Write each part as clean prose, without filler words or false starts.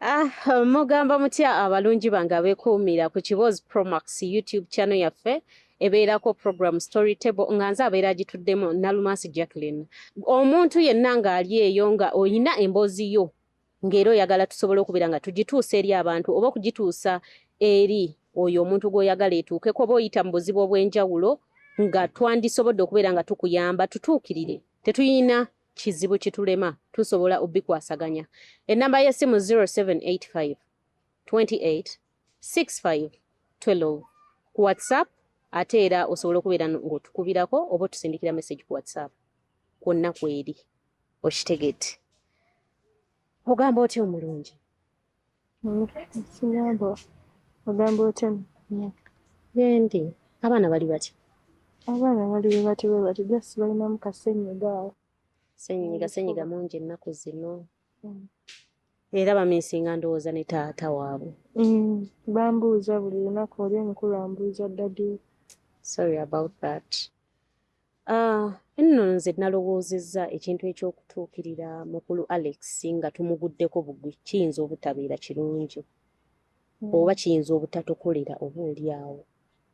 Ah, mugamba mutya abalungi bange abeekuumira ku Kiboozi Promax YouTube channel yaffe ebeerako program Story Table nga nze abeera agituddemu Nalumansi Jacqueline. Omuntu yenna ng'ali eyo nga olina emboozi yo ng'era oyagala tusobole okubeera nga tugituusa eri abantu oba okugituusa eri oyo omuntu gw'oyagala etuukeko oba oyita mu buzibu obw'enjawulo nga twandisobodde okubeera nga tukuyamba tutuukirire tetuyina kizibu kitulema tusobola obikwasaganya enamba y'essimu 0785 28 65 12 ku whatsapp ate era osobola okubeera ng'otukubirako oba otusindikira message ku whatsapp kwonna kweri okitegedde ogamba otya omulungi Sinamba ogamba otya? Gendi abaana bali batya? Abaana bali bwe bati bwe bati just balinamu kasenyiga awo. Senyiga senyiga mungi ennaku zino. Era bamisinga ndowooza ne taata waabwe. Bambuuza buli lunaku oli omukulu ambuuza daddy we. Sorry about that. Ah, nno nze nalowoozezza ekintu eky'okutuukirira mukulu Alex nga tumuguddeko bugwi kiyinza obutabeera kirungi oba kiyinza obutatukolera oba oli awo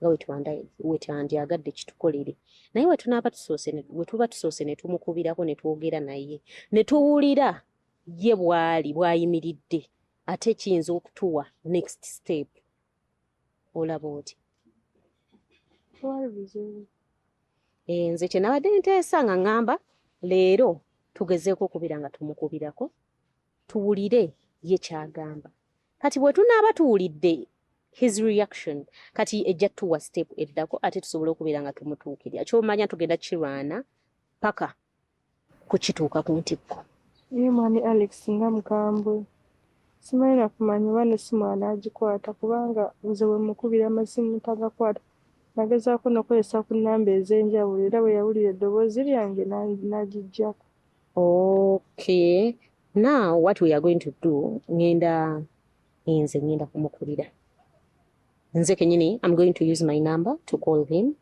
nga wetwandyagadde kitukolere naye wetunaaba tusoose wetuba tusoose ne tumukubirako ne twogera naye ne tuwulira ye bw'ali bw'ayimiridde ate kiyinza okutuwa next step olaba otya? Tewali buzibu. Eh, nze kye nabadde nteesa nga ŋŋamba leero tugezeeko okubeera nga tumukubirako tuwulire ye ky'agamba. Kati bwe tunaaba tuwulidde his reaction kati ejja tuwa step eddako ate tusobole okubeera nga tumutuukirira. Ky'omanya tugenda kirwana paka kukituuka ku ntikko. Naye mwami Alex nga mukambwe. Simanyi na kumanya oba n'essimu anaagikwata kubanga nze bwe mmukubira amasimu tagakwata. Nagezaako n'okukozesa ku nnamba ez'enjawulo era bwe yawulira eddoboozi lyange n'agiggyako. Okay, now what we are going to do, ngenda nze ngenda kumukubira nze kenyini. I'm going to use my number to call him.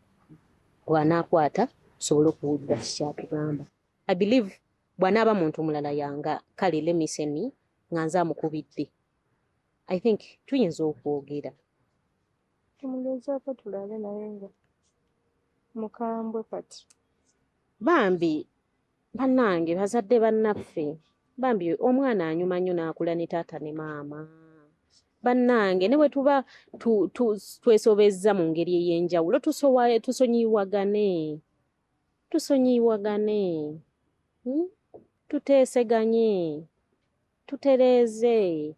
Bw'anaakwata tusobole okuwulira kikyatugamba. I believe bw'anaaba muntu mulala yanga kale let me say me nga nze amukubidde, I think tuyinza okwogera. Tumugezeeko tulabe naye nga mukambwe kati. Bambi bannange bazadde bannaffe bambi omwana anyuma nnyo n'akula ne taata ne maama bannange ne bwe tuba twesobezza mu ngeri ey'enjawulo tusonyiwagane tusonyiwagane, Tuteeseganye tutereeze.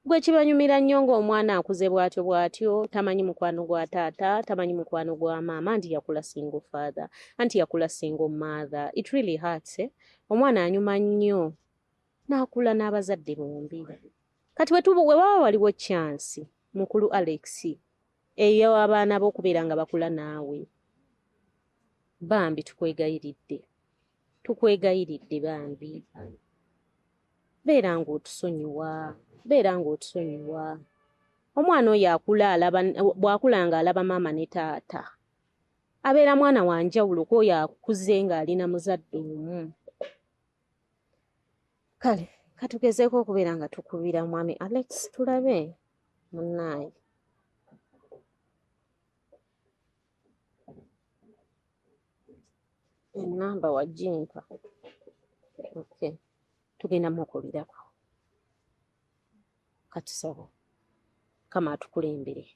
Gwe kibanyumira nnyo ng'omwana akuze bw'atyo bw'atyo tamanyi mukwano gwa taata tamanyi mukwano gwa maama anti yakula single father anti yakula single mother. It really hurts, eh? Omwana anyuma nnyo n'akula n'abazadde bombi. Kati we waba waliwo chance mukulu Alex eyo abaana bo okubeera nga bakula naawe bambi tukwegayiridde tukwegayiridde bambi beera ng'otusonyiwa beera ng'otusonyiwa omwana oyo akula alaba bw'akula ng'alaba maama ne taata abeera mwana wa njawulo kw'oyo akuze ng'alina muzadde omu. Kale katugezeeko okubeera nga tukubira mwami Alex tulabe munnaaye. Enamba wagimpa. Okay. Tugenda mukubirako. Katusabe Mukama atukulembere.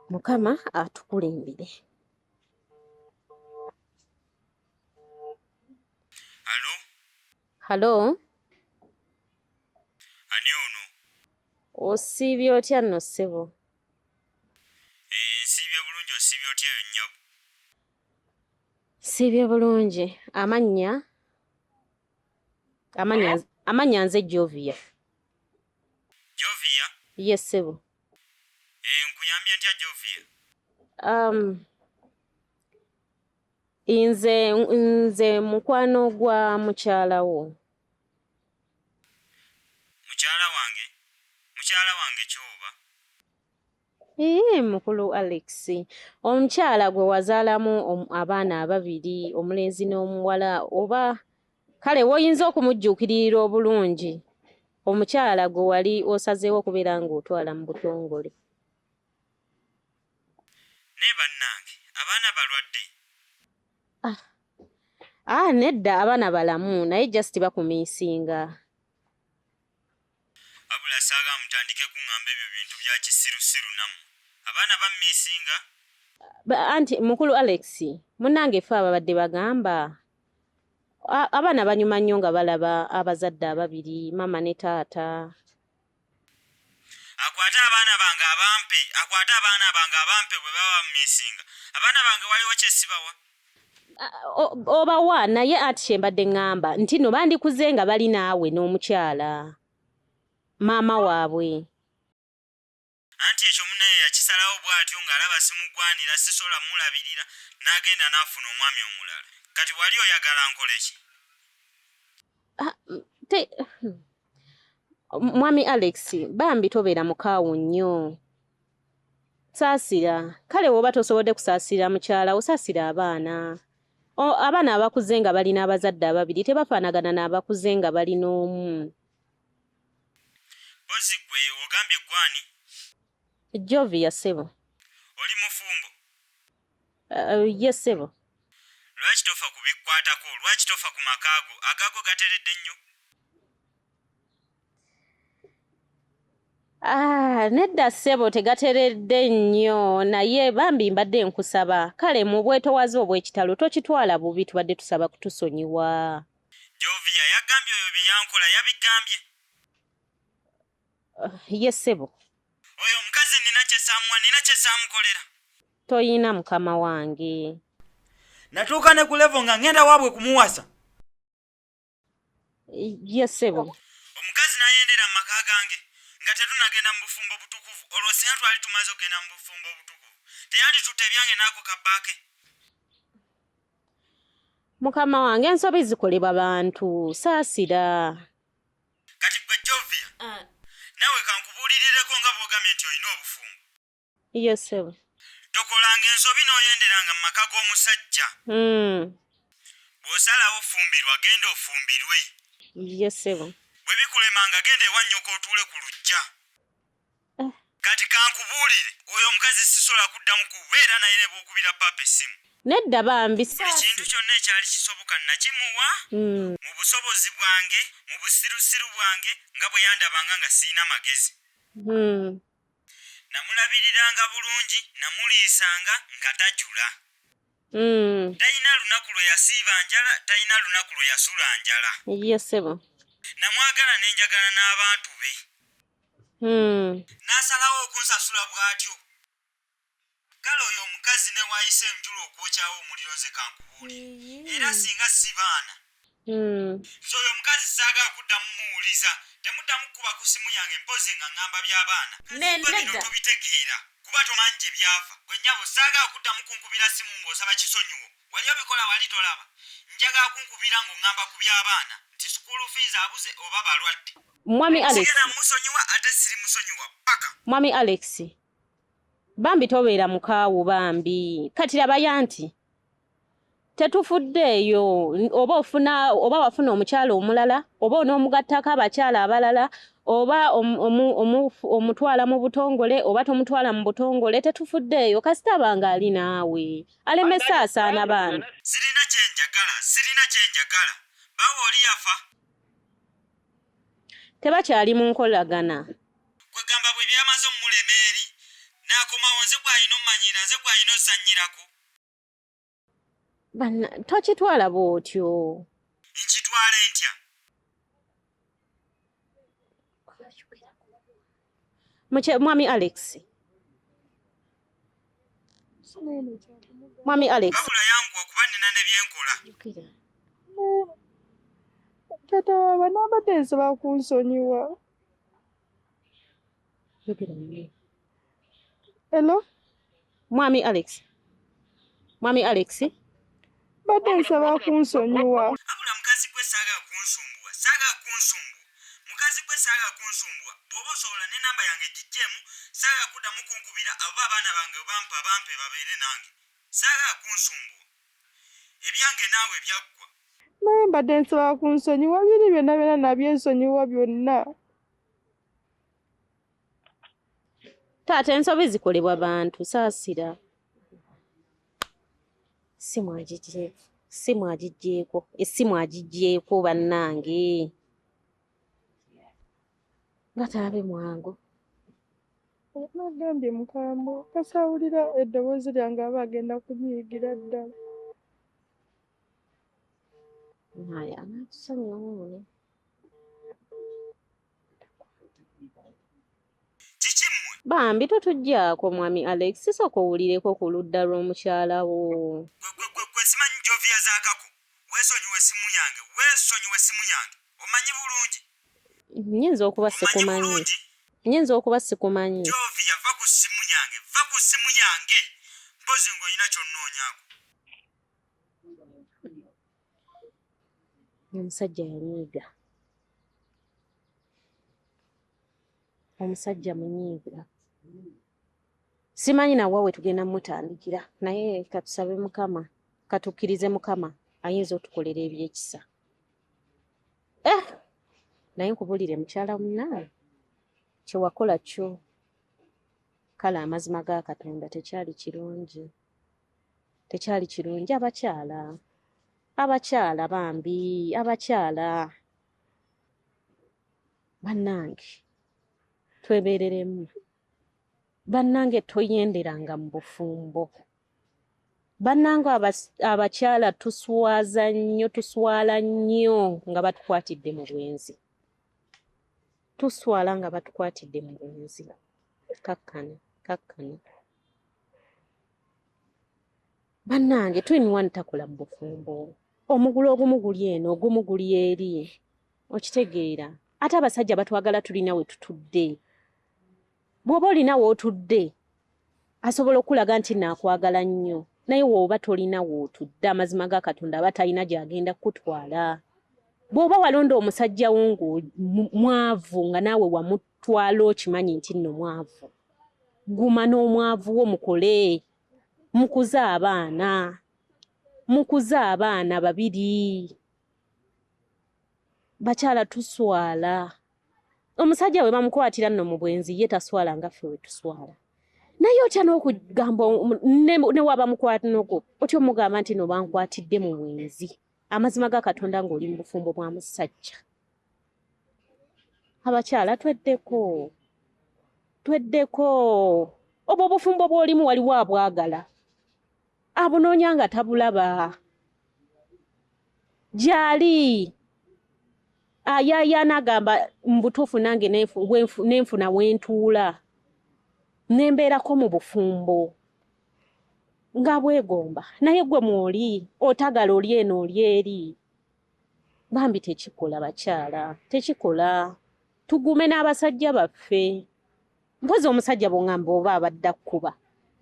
Mukama atukulembere. Halo? Halo? Ani ono? Osiibye otya nno ssebo? Eh, nsiibye bulungi osiibye otya eyo nnyabo? Nsiibye bulungi. Amannya amannya amannya nze Jovia. Jovia? Yes ssebo. Eh, nkuyambye ntya Jovia? Nze nze mukwano gwa mukyala wo. Mukyala wange? Mukyala wange kyoba? Ee mukulu Alex, omukyala gwe wazaalamu abaana ababiri omulenzi n'omuwala oba kale w'oyinza okumujjuukiririra obulungi Omukyala gwe wali osazeewo okubeera ng'otwala mu butongole. Naye bannange, abaana balwadde? Ah, ah nedda, abaana balamu naye just bakumiisinga. Wabula saagala mutandike kuŋŋamba ebyo bintu bya kisirusiru nammwe. Abaana bammiisinga? Anti mukulu Alex, munnange ffe ababadde bagamba abaana banyuma nnyo nga balaba abazadde ababiri, maama ne taata. Akwate abaana bange abampe, akwate abaana bange abampe bwe baba bammiisinga. Abaana bange waliwo kye sibawa? Obawa naye ati kye mbadde ŋŋamba nti nno bandikuze nga bali naawe n'omukyala maama waabwe. Anti ekyo munnaye yakisalawo bw'atyo ng'alaba simugwanira, sisobola mmulabirira, n'agenda n'afuna omwami omulala. Kati wali oyagala nkole ki? Mwami Alex, bambi tobeera mukaawu nnyo. Saasira. Kale bw'oba tosobodde kusaasira mukyala wo, saasira abaana. Abaana abakuze nga balina abazadde ababiri tebafaanagana n'abakuze nga balina omu. Mpozzi ggwe ogambye ggwe ani? Jovia ssebo. Oli mufumbo? Ye ssebo. Lwaki tofa ku bikukwatako? Lwaki tofa ku maka go? Agago gateredde nnyo? Ah, nedda ssebo tegateredde nnyo naye bambi mbadde nkusaba kale mu bwetowaze obw'ekitalo tokitwala bubi tubadde tusaba kutusonyiwa. Jovia yagambye oyo bye yankola yabigambye? Ye ssebo. Oyo omukazi nina kye saamuwa, nina kye saamukolera. Toyina mukama wange. Natuuka ne ku level nga ngenda waabwe kumuwasa. Ye ssebo. Omukazi n'ayendera mu maka gange nga tetunagenda mu bufumbo butukuvu, olwo singa twali tumaze okugenda mu bufumbo obutukuvu teyanditutte ebyange n'ako kabbaake. Mukama wange ensobi zikolebwa bantu, saasira. Kati ggwe Jovia, naawe kankubuulirireko nga bw'ogambye nti olina obufumbo. Ye ssebo. Tokolanga ensobi n'oyenderanga mu maka g'omusajja. Bw'osalawo fumbirwa, genda ofumbirwe. Ye ssebo. Bwe bikulemanga genda ewa nnyoko otuule ku luggya. Kati kankubuulire, oyo omukazi sisobola kuddamu kubeera naye ne bw'okubira paapa essimu. Nedda bambi. Buli kintu kyonna ekyali kisoboka nakimuwa mu busobozi bwange, mu busirusiru bwange nga bwe yandabanga nga sirina magezi. Namulabiriranga bulungi, namuliisanga nga tajula. Talina lunaku lwe yasiiba njala, talina lunaku lwe yasula njala. Ye ssebo. Namwagala ne njagala n'abantu be. N'asalawo okunsasula bw'atyo. Kale oyo omukazi ne w'ayisa enjulu okwokyawo omuliro nze kankubuulire. Era singa si baana. Nze oyo omukazi saagala kuddamu muwuliza. Temuddamu kukuba ku ssimu yange mpozzi nga ŋŋamba by'abaana. Gwe bino tobitegeera kuba tomanyi gye byava. Gwe nnyabo saagala kuddamu kunkubira ssimu ng'osaba kisonyiwo. Wali obikola wali tolaba. Njagala kunkubira ng'oŋŋamba ku by'abaana nti school fees abuze oba balwadde. Mwami Alex. Sigenda musonyiwa ate sirimusonyiwa paka. Mwami Alex, bambi tobeera mukaawu bambi. Kati labayo anti tetufuddeeyo oba ofuna oba wafuna omukyala omulala oba onoomugattako abakyala abalala oba omutwala mu butongole oba tomutwala mu butongole tetufuddeeyo kasita aba ali naawe alemesa asaana baana. Sirina kye njagala, sirina kye njagala. Baawo oli yafa. Tebakyali mu nkolagana. Kwegamba bwe byamaze omulema eri n'akomawo nze gw'alina ommanyira, nze gw'alina ozzannyirako. Banna tokitwala bw'otyo. Nkitwale ntya? Mwami Alex. Mwami Alex. Wabula yanguwa kuba nnina ne bye nkola. Taata bano abadde nsaba kunsonyiwa. Hello? Mwami Alex. Mwami Alex. Badde nsaba kunsonyiwa. Wabula mukazi gwe saagala kunsumbuwa, saagala kunsumbuwa. Mukazi gwe saagala kunsumbuwa. Bw'oba osobola ne namba yange giggyemu, saagala kuddamu kunkubira oba abaana bange bampa bampe babeere nange. Saagala kunsumbuwa. Ebyange naawe byaggwa. Naye mbadde nsaba kunsonyiwa biri byonna byonna nabyensonyiwa byonna. Taata, ensobi zikolebwa bantu, saasira. Simu agiggyeeko, simu agiggyeeko, essimu agiggyeeko bannange. Nga taabe mwangu. Nagambye mukambwe kasawulira eddoboozi lyange aba agenda kunyiigira ddala. Naye anaatusonyiwa mune. Kiki mmwe? Bambi totuggyaako mwami Alex, sooka owulireko ku ludda lw'omukyala wo. Gwe gwe gwe gwe simanyi Jovia Zaakako. Weesonyiwe essimu yange, weesonyiwe essimu yange. Omanyi bulungi. Nnyinza okuba Omanyi sikumanyi. bulungi. Nnyinza okuba sikumanyi. Jovia va ku ssimu yange, va ku ssimu yange. Mpozi ng'olina ky'onnoonyaako. Omusajja yanyiiga. Omusajja munyiiga. Simanyi nawa we tugenda mutandikira, naye katusabe Mukama, katukkirize Mukama ayinza otukolera ebyekisa. Eh! Naye nkubulire mukyala munnange, kye wakola kyo kale amazima ga Katonda tekyali kirungi. Tekyali kirungi abakyala. Abakyala bambi, abakyala. Bannange twebeereremu. Bannange toyenderanga mu bufumbo. Bannange abakyala tuswaza nnyo, tuswala nnyo nga batukwatidde mu bwenzi. Tuswala nga batukwatidde mu bwenzi. Kakkana, kakkana. Bannange two in one takola mu bufumbo. Omugulu ogumu guli eno, ogumu guli eri. Okitegeera. Ate abasajja batwagala tulina we tutudde. Bw'oba olina w'otudde, asobola okulaga nti naakwagala nnyo. Naye w'oba tolina w'otudde, amazima ga Katonda aba talina gy'agenda kukutwala. Bw'oba walonda omusajja wo mwavu nga naawe wamutwala okimanyi nti nno mwavu. Guma n'omwavu wo mukole. Mukuze abaana. Mukuze abaana babiri. Bakyala tuswala. Omusajja we bamukwatira nno mu bwenzi ye taswala nga ffe we tuswala. Naye otya n'okugamba ne waba mukwanogwo, otya omugamba nti no bankwatidde mu bwenzi. Amazima ga Katonda ng'oli mu bufumbo bwa musajja. Abakyala tweddeko. Tweddeko. Obwo obufumbo bw'olimu waliwo abwagala. Abunoonya nga tabulaba. Gy'ali. Ayaayaana agamba mu butuufu nange nenfuna we ntuula. Ne mbeerako mu bufumbo. Nga bwegomba. Naye gwe mw'oli otagala oli eno oli eri. Bambi tekikola bakyala, tekikola. Tugume n'abasajja baffe. Mpozi omusajja bw'oŋŋamba oba abadde akkuba.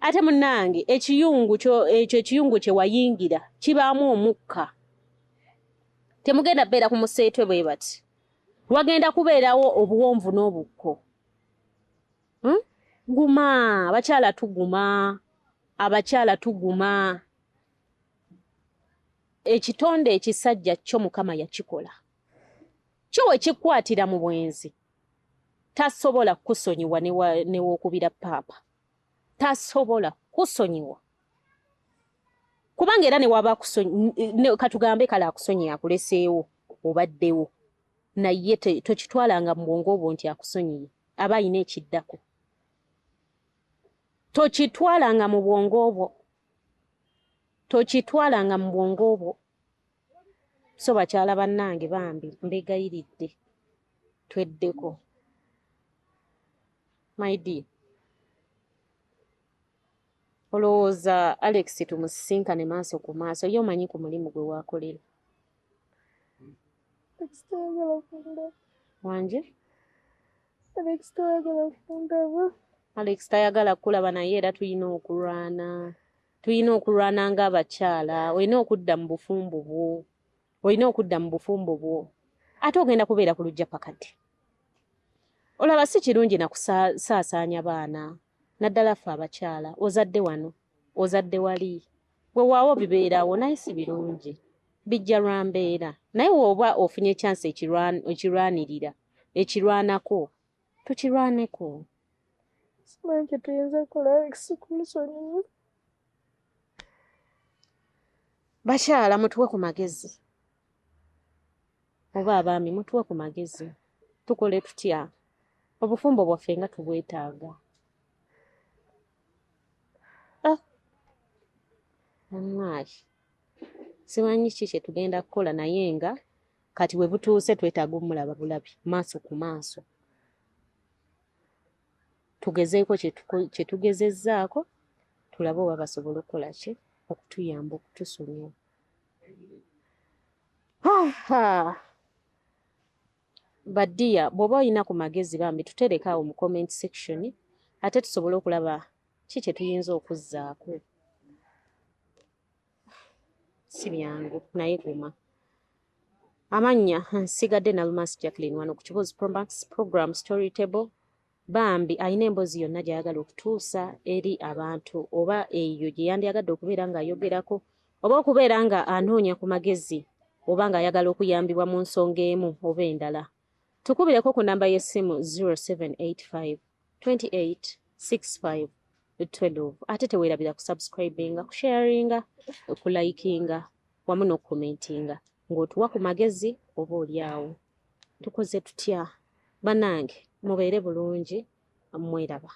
Ate munnange ekiyungu kyo ekyo ekiyungu kye wayingira kibaamu omukka. Temugenda kubeera ku museetwe bwe bati. Wagenda kubeerawo obuwonvu n'obukko. Guma, abakyala tuguma. Abakyala tuguma. Ekitonde ekisajja kyo Mukama yakikola. Kyo we kikwatira mu bwenzi. Tasobola kukusonyiwa ne wookubira paapa. Tasobola kusonyiwa. Kubanga era ne waba katugambe kale akusonyiye akuleseewo obaddewo. Naye tokitwalanga mu bwongo bwo nti akusonyiye. Aba alina ekiddako. Tokitwalanga mu bwongo bwo. Tokitwalanga mu bwongo bwo. So bakyala bannange bambi mbeegayiridde tweddeko. My dear. Olowooza Alex tumusisinkane maaso ku maaso ye omanyi ku mulimu gwe waakolera. Alex tayagala kundaba. Wanje? Alex tayagala kundaba. Alex tayagala kulaba naye era tulina okulwana. Tulina okulwana ng'abakyala. Olina okudda mu bufumbo bwo. Olina okudda mu bufumbo bwo. Ate ogenda kubeera ku luggya paka ddi? Olaba si kirungi na kusaasaanya baana. Naddala ffe abakyala. Ozadde wano, ozadde wali. Weewaawo bibeerawo naye si birungi. Bijja lwa mbeera. Naye bw'oba ofunye chance ekirwanirira, ekirwanako, tukirwaneko. Simanyi kye tuyinza kukola Alex kumusonyiwa. Bakyala mutuwe ku magezi, oba abaami mutuwe ku magezi, tukole tutya? Obufumbo bwaffe nga tubwetaaga. Ah, bannaaye, simanyi ki kye tugenda kukola, naye nga kati we butuuse twetaaga omulaba bulabi maaso ku maaso, tugezeeko kye tugezezzaako, tulabe oba basobola okukola ki okutuyamba okutusonyiwa. Badiya, bw'oba olina ku magezi bambi tutereke awo mu comment section, ate tusobole okulaba ki kye tuyinza okuzzaako. Si byangu, naye guma. Amannya nsigadde Nalumansi Jacqueline wano ku Kibuuzi Promax program Story Table. Bambi alina emboozi yonna gy'ayagala okutuusa eri abantu, oba eyo gye yandyagadde okubeera ng'ayogerako, oba okubeera nga anoonya ku magezi, oba ng'ayagala okuyambibwa mu nsonga emu oba endala, tukubireko ku namba y'essimu 0785 28 65 12. Ate teweerabira kusubscribinga, kusharinga, kulikinga wamu n'okukomentinga ng'otuwa ku magezi oba oli awo. Tukoze tutya bannange? Mubeere bulungi, mweraba.